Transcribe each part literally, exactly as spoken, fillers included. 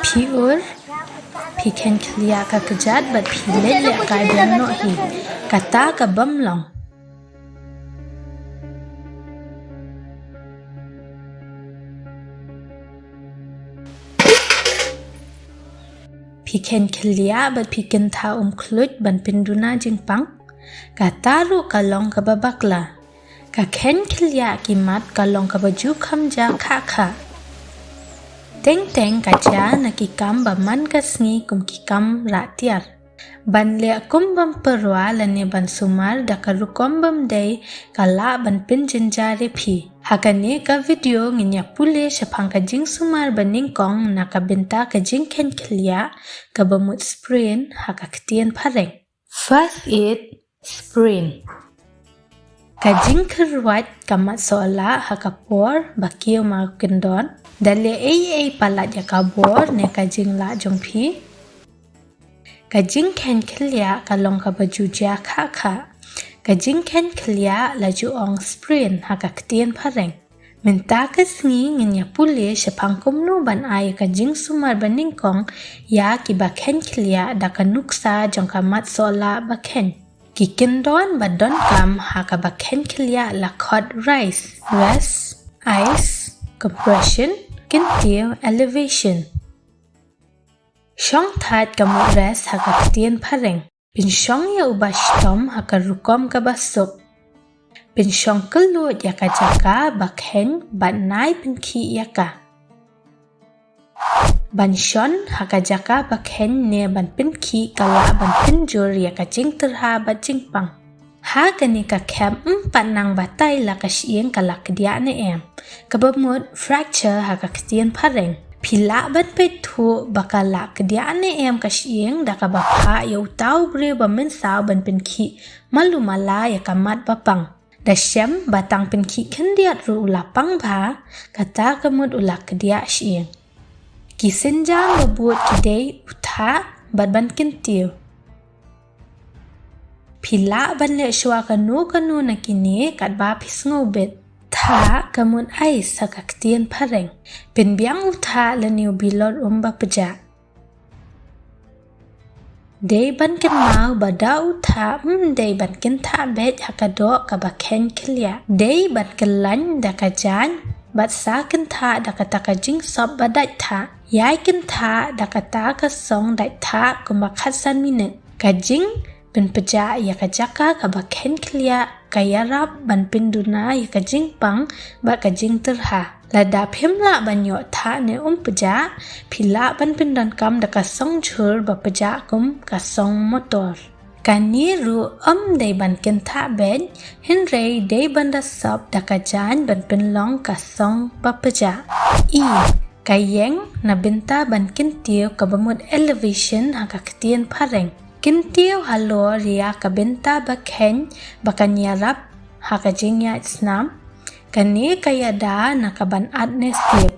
Phi ur, phi khein khlieh ka kjat bad phi leit lehkai biang noh hi. Kata ka bym long. Phi khein khlieh bad phi kynthah um khluit ban pynduna jingpang. Kata ruh ka long kaba bakla. Ka khein khlieh ki mat ka long kaba ju kham ja khah khah. Teng teng ka jia na ki kam ba man ka sngi kum ki kam rah tiar. Ban leh kum bym pyrwa lane ban sumar da ka rukom bym dei ka lah ban pynjynjar ïa phi. Ha kane ka video ngin ïa pule shaphang ka jingsumar banyngkong na ka bynta ka jingkhein khlieh kaba mut sprain ha ka ktien phareng. First aid, sprain. Ka jingkyrwat ka mat sohlah ha ka por ba kiew ma kyndon. Da leh ei ei palat ïa ka bor ne ka jinglah jong phi. Ka jingkhein khlieh ka long kaba ju jia khah khah. Ka jingkhein khlieh la ju ong sprain ha ka ktien phareng. Mynta ka sngi ngin ïa pule shaphang kumno ban ai ka jingsumar banyngkong ïa kiba khein khlieh da ka nuksa jong ka mat sohlah ba khein. Ki kyndon ba donkam ha kaba khein khlieh la khot rise, rest, ice, compression, kyntiew, elevation. Shong thait ka mut rest ha ka ktien phareng. Pynshong ïa uba shitom ha ka rukom kaba suk. Pynshong kylluid ïa ka jaka ba khein bad nai pynkhih ïa ka. Ban shon ha ka jaka ba khein ne ban pynkhih ka lah ban pynjur ïa ka jingtyrha bad jingpang. Ha kane ka khep ym pat nang batai la ka shyieng ka la kdiah ne em. Kaba mut fracture ha ka ktien phareng. Phi lah ban peit thuh ba ka la kdiah ne em ka shyieng da kaba phah ïa uta u briew ba mynsaw ban pynkhih malu mala ïa ka mat ba pang. Da shem ba tang pynkhih khyndiat ruh u la pang bha, kata ka mut u la kdiah shyieng. Ki sienjam ba bud ki dei u thah bad ban kyntiew. Phi lah ban leh shuwa kano kano na kine katba phi sngewbit. Thah ka mut ice ha ka ktien phareng. Pynbiang u thah lane u bilor um ba pjah. Dei ban kynmaw ba da u thah ym dei ban kynthah beit ha ka doh kaba khein khlieh. Dei ban kyllain da ka jaiñ bad sa kynthah da kata ka jingsop ba dait thah. Ïai kynthah da kata ka song dait thah kumba khatsan minit. Ka jingpynpjah ïa ka jaka kaba khein khlieh ka ïarap ban pynduna ïa ka jingpang bad ka jingtyrha. Lada phim lah ban ïoh thah ne um pjah, phi lah ban pyndonkam da ka song jhur ba pjah kum ka song motor. Kane ruh ym dei ban kynthah beit, hynrei dei ban da sop da ka jaiñ ban pynlong ka song ba pjah. I, ka ïeng na bynta ban kyntiew kaba mut elevation ha ka ktien phareng. Kyntiew halor ïa ka bynta ba khein ba kan ïarap ha ka jingïaid snam. Kane ka ïada na ka ban at ne siep.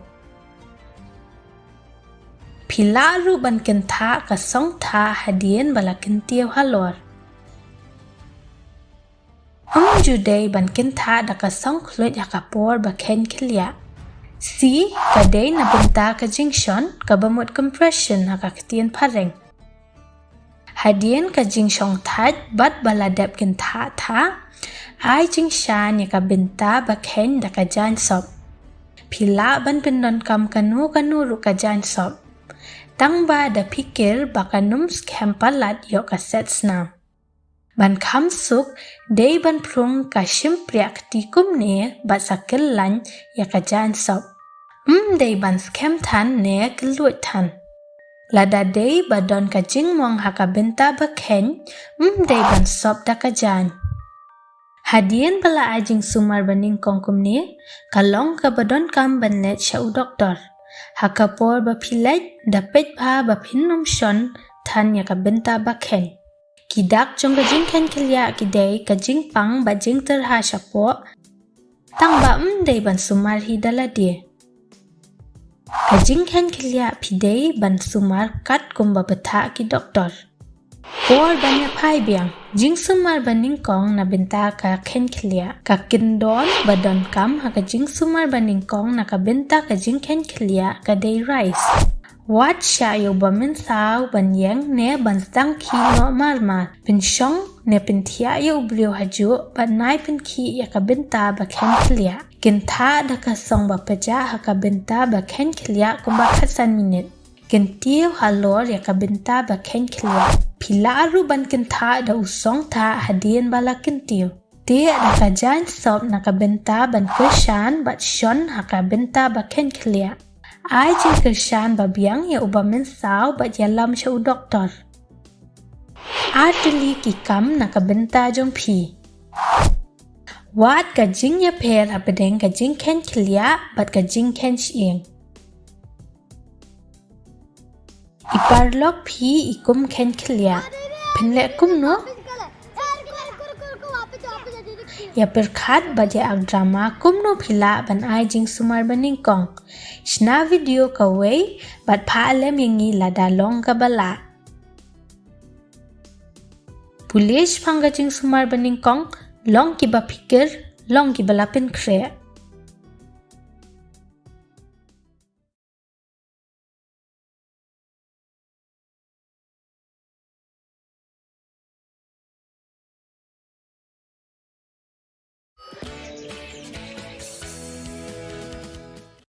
Phi lah ruh ban kynthah ka song thah hadien ba la kyntiew halor. Ym ju dei ban kynthah da ka song khluid ha ka por ba khein khlieh. Si, ka dei na bynta ka jingshon kaba mut compression ha ka ktien phareng. Hadien ka jingshong thait bad ba la dep kynthah thah, ai jingshan ïa ka bynta ba khein da ka jaiñ sop. Phi lah ban pyndonkam kano kano ruh ka jaiñ sop. Tang ba da pyrkhat ba kan ym skhem palat ïoh ka set snam. Ban kham suk, dei ban phrung ka shympriah kti kumne bad sa kyllain ïa ka jaiñ sop. Ym dei ban skhem than ne kylluid than. Lada dei ba don ka jingmong ha ka bynta ba khein, ym dei ban sop da ka jaiñ. Hadien ba la ai jingsumar banyngkong kumne, ka long kaba donkam ban leit sha u doktor. Ha ka por ba phi leit, da peit bha ba phin ym shon than ïa ka bynta ba khein. Ki dak jong ka jingkhein khlieh ki dei ka jingpang bad jingtyrha shapoh. Tang ba ym dei ban sumar hi da lade. Ka jingkhein khlieh phi dei ban sumar katkum ba batai ki doktor. Por ban ïa phai biang. Jingsumar banyngkong na bynta ka khein khlieh. Ka kyndon ba donkam ha ka jingsumar banyngkong na ka bynta ka jingkhein khlieh ka dei rise. Wad shah ïa u ba mynsaw ban ïeng ne ban sdang khih noh mar mar. Pynshong ne pynthiah ïa u briew hajuh bad nai pynkhih ïa ka bynta ba kheiñ khliah. Kynthah da ka song ba pjah ha ka bynta ba kheiñ khliah kumba khatsan minit. Kyntiew halor ïa ka bynta ba kheiñ khliah. Phi lah ruh ban kynthah da u song thah hadien ba la kyntiew. Tieh da ka jaiñ sop na ka bynta ban kyrshan bad shon ha ka bynta ba kheiñ khliah. Ai jingkyrshan ba biang ïa u ba mynsaw bad ïalam sha u doktor. Ar tylli ki kam na ka bynta jong phi. Wad ka jingïapher hapdeng ka jingkheiñ khliah bad ka jingkheiñ shyieng. I paralok phi i kum kheiñ khliah. Phin leh kumno? Ïa pyrkhat bad ïa act drama kumno phi lah ban ai jingsumar banyngkong. Shna video kawei bad phah lem ïa ngi lada long kaba lah. Pule shaphang ka jingsumar banyngkong, long kiba phikir, long kiba la pynkhreh.